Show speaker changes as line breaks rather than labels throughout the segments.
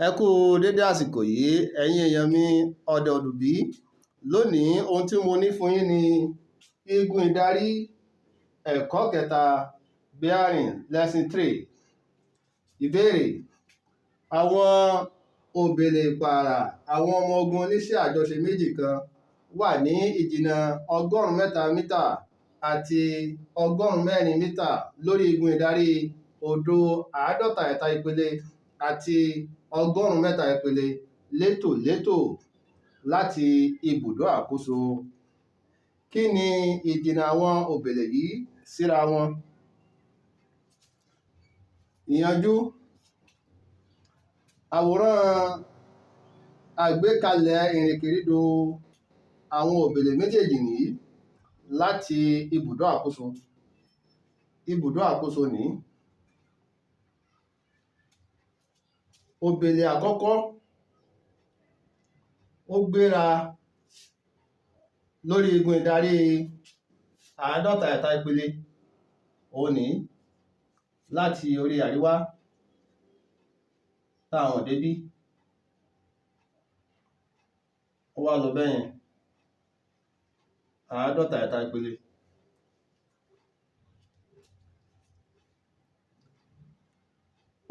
Ẹ kú dédé àsìkò yìí, ẹ̀yin èèyàn mi ọ̀dẹ̀ òdùbí. Lónìí, ohun tí mo ní fún yín ni igun ìdarí ẹ̀kọ́ kẹta, bearing lesson 3. Ìbéèrè: àwọn òbèlè ìpààrà àwọn ọmọ ogun oníṣẹ́ àjọṣe méjì kan wà ní ìjìnnà 300 mítà àti 400 mítà lórí igun ìdarí 0.53 ìpele àti 300 ìpele létòlétò láti ibùdó àkóso. Kí ni ìjìnnà àwọn òbèlè yìí síra wọn? Ìyanjú. Àwòrán àgbékalẹ̀ ìrìnkèrindò àwọn òbèlè méjèèjì nìyí láti ibùdó àkóso. Ibùdó àkóso nìí. Òbèlè àkọ́kọ́ ó gbéra lórí igun ìdarí 53 ìpele, òun nìí, láti orí àríwá tá a wọ̀n débí. Ó wá lọ bẹ́yẹn, 53 ìpele.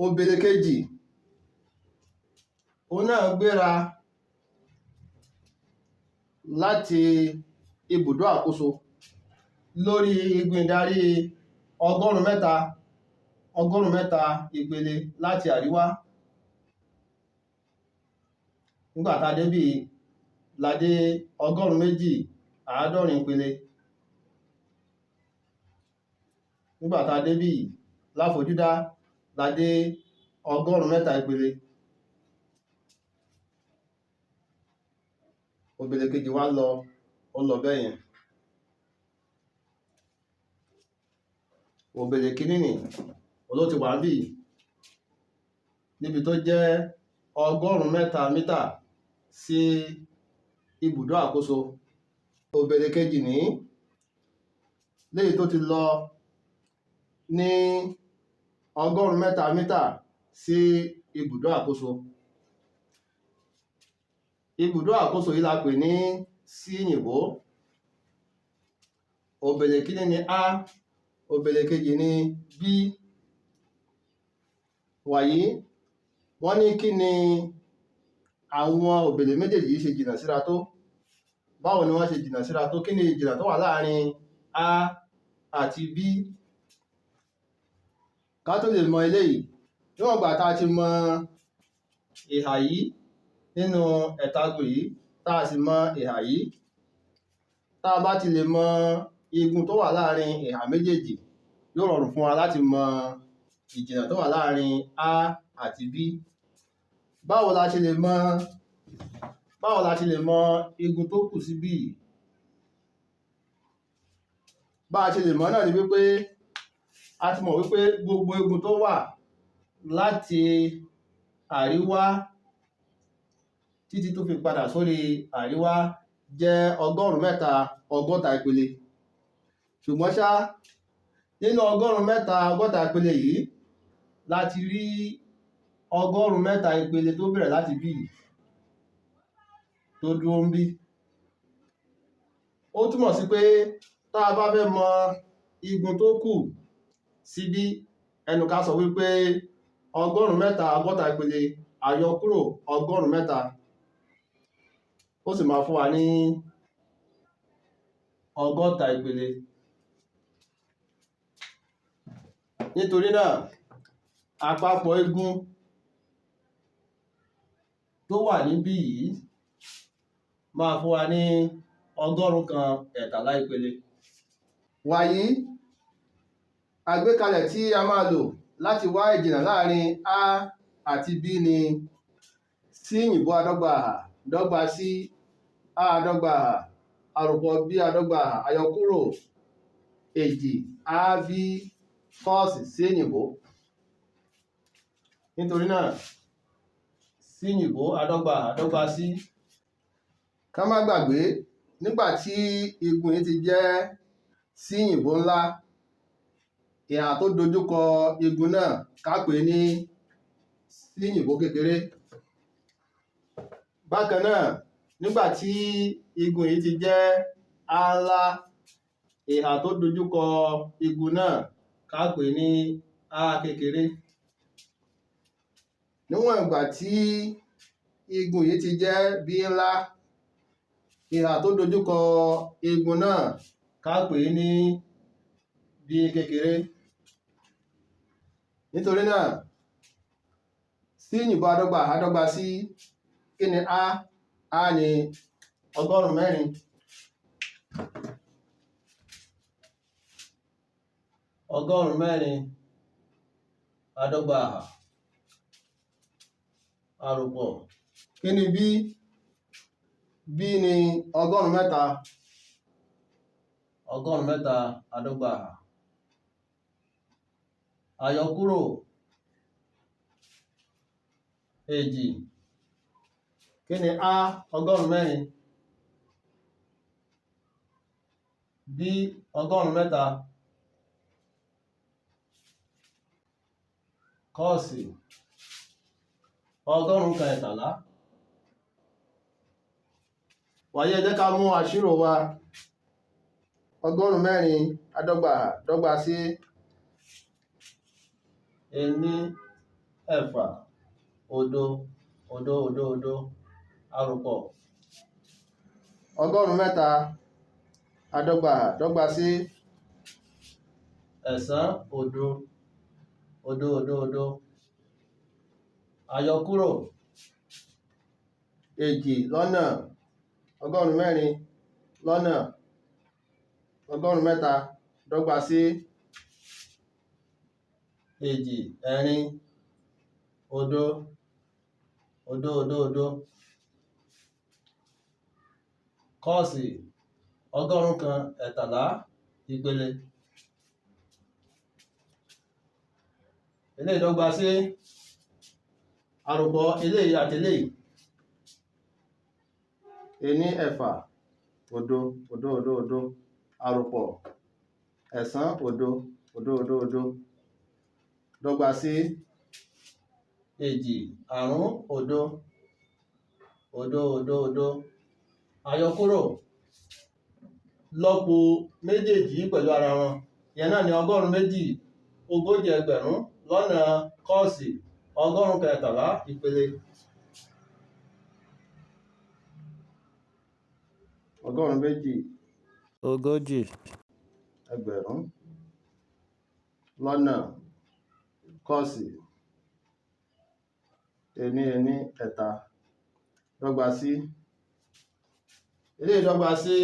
Òbèlè kejì, òun náà gbéra láti ibùdó àkóso lórí igun ìdarí 300 ìpele láti àríwá. Nígbà tá a débí la dé 270 ìpele. Nígbà tá a débí láfojúdá la dé 300 ìpele. Òbèlè kejì wá lọ, ó lọ bẹ́yẹn. Òbèlè kìíní nìí, òun ló ti wà níbí níbi tó jẹ́ 300 mítà sí ibùdó àkóso. Òbèlè kejì nìí, léyìí tó ti lọ ní 300 mítà sí ibùdó àkóso. Ibùdó àkóso yìí la pè ní síyìnbó. Òbèlè kìíní ni A, òbèlè kejì ni B. Wàyí, wọ́n ní kí ni àwọn òbèlè méjèèjì yìí ṣe jìnnà síra tó? Báwo ni wọ́n ṣe jìnnà síra tó? Kí ni ìjìnnà tó wà láàrin A àti B? Ká tó lè mọ eléyìí, níwọ̀n ìgbà tá a ti mọ ìhà yìí nínú ẹ̀tagun yìí, tá a sì mọ ìhà yìí, tá a bá ti lè mọ igun tó wà láàrin ìhà méjèèjì, yóò rọrùn fún wa láti mọ ìjìnnà tó wà láàrin A àti B. Báwo la ṣe lè mọ, báwo la ṣe lè mọ igun tó kù síbí yìí? Bá a ṣe lè mọ̀ náà ni wípé a ti mọ̀ wípé gbogbo igun tó wà láti àríwá títí tó fi padà sórí àríwá jẹ́ 360 ìpele. Ṣùgbọ́n ṣá, nínú 360 ìpele yìí la ti rí 300 ìpele tó bẹ̀rẹ̀ láti bí yìí tó dúró ńbí. Ó túmọ̀ sí pé tá a bá fẹ́ mọ igun tó kù síbí, ẹnu ká sọ wípé 360 ìpele àyọkúrò 300, ó sì máa fún wa ní 60 ìpele. Nítorí náà, àpapọ̀ igun tó wà níbí yìí máa fún wa ní 113 ìpele. Wàyí, àgbékalẹ̀ tí a máa lò láti wá ìjìnnà láàrin A àti B ni síyìnbó adọ́gba àhà dọ́gba sí A adọ́gba àhà àròpọ̀ B adọ́gba àhà àyọkúrò èjì AB kọ́ọ̀sì síyìnbó. Nítorí náà, síyìnbó adọ́gba àhà dọ́gba sí. Ká má gbàgbé, nígbà tí igun yìí ti jẹ́ síyìnbó ńlá, ìhà tó dojúkọ igun náà ká pè ní sí òyìnbó kékeré. Bákan náà, nígbà tí igun yìí ti jẹ́ A ńlá, ìhà tó dojúkọ igun náà ká pè ní A kékeré. Níwọ̀n ìgbà tí igun yìí ti jẹ́ B ńlá, ìhà tó dojúkọ igun náà ká pè ní B kékeré. Nítorí náà, sí òyìnbó adọ́gba àdọ́gba sí kí ni A? A ní 400. 400 adọ́gba àròpọ̀. Kí ni B? B ní 300. 300 adọ́gba àyọkúrò èjì. Kí ni A? 400. B 300. Kọ́ọ̀sì 113. Wàyí, ẹ jẹ́ ká mú àṣírò wa. 400 adọ́gba dọ́gba sí 1 6 0 0 0 0 àròpọ̀. 300 adọ́gba dọ́gba sí 9 0 0 0 0 àyọkúrò èjì lọ́nà 400 lọ́nà 300 dọ́gba sí 2 4 0 0 0 0 kọ́ọ̀sì 113 ìpele. Eléyìí dọ́gba sí àròpọ̀ eléyìí àti eléyìí. 1 6 0 0 0 0 àròpọ̀ 9 0 0 0 0 dọ́gba sí 2 5 0 0 0 0 àyọkúrò lọ́po méjèèjì pẹ̀lú ara wọn. Ìyẹn náà ni 240,000 lọ́nà kọ́ọ̀sì 113 ìpele. 240,000 lọ́nà kọ́ọ̀sì 1 1 3 dọ́gba sí eléyìí dọ́gba sí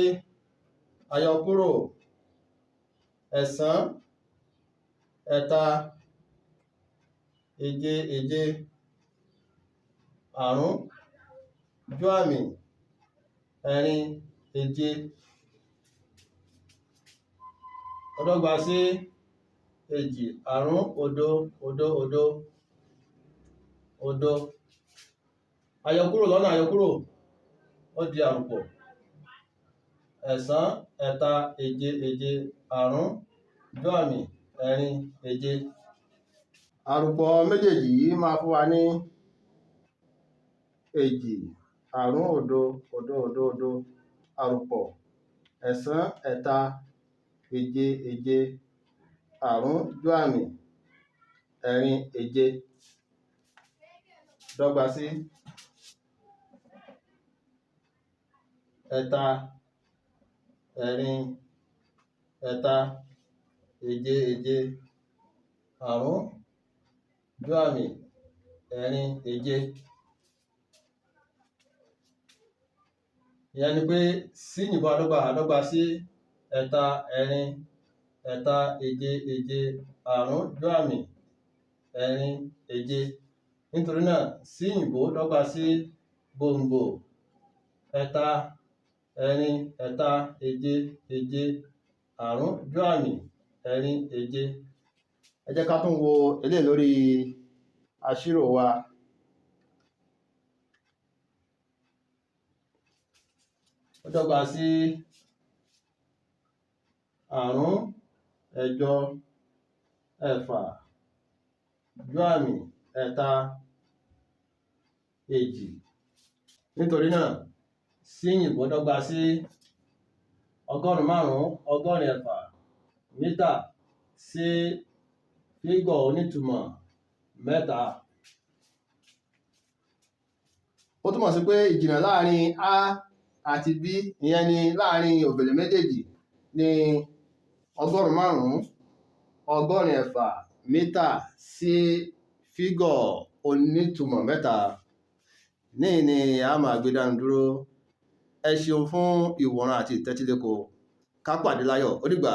àyọkúrò 9 3 7 7 5 ju àmì 4 7 ó dọ́gba sí 2 5 0 0 0 0 àyọkúrò lọ́nà àyọkúrò ó di àròpọ̀ 9 3 7 7 5 ju àmì 4 7. Àròpọ̀ méjèèjì yìí máa fún wa ní 2 5 0 0 0 0 àròpọ̀ 9 3 7 7 5 ju àmì 4 7 dọ́gba sí 3 4 3 7 7 5 ju àmì 4 7. Ìyẹn ni pé sí òyìnbó adọ́gba àdọ́gba sí 3 4 3 7 7 5 ju àmì 4 7. Nítorí náà, sí òyìnbó dọ́gba sí gbòǹgbò 3 4 3 7 7 5 ju àmì 4 7. Ẹ jẹ́ ká tún wo eléyìí lórí àṣírò wa. Ó dọ́gba sí 5 8 6 ju àmì 3 Èjì. Nítorí náà, síyìnbó dọ́gba sí 586 mítà sí fígọ̀ onítùmọ̀ mẹ́ta. Ó túmọ̀ sí pé ìjìnnà láàrin A àti B, ìyẹn ni láàrin òbèlè méjèèjì, ní 586 mítà sí fígọ̀ onítùmọ̀ mẹ́ta. Níhìn ni a máa gbé dánu dúró. Ẹ ṣeun fún ìwòran àti ìtẹ́tíléko. Ká pàdé láyọ̀. Ó dìgbà.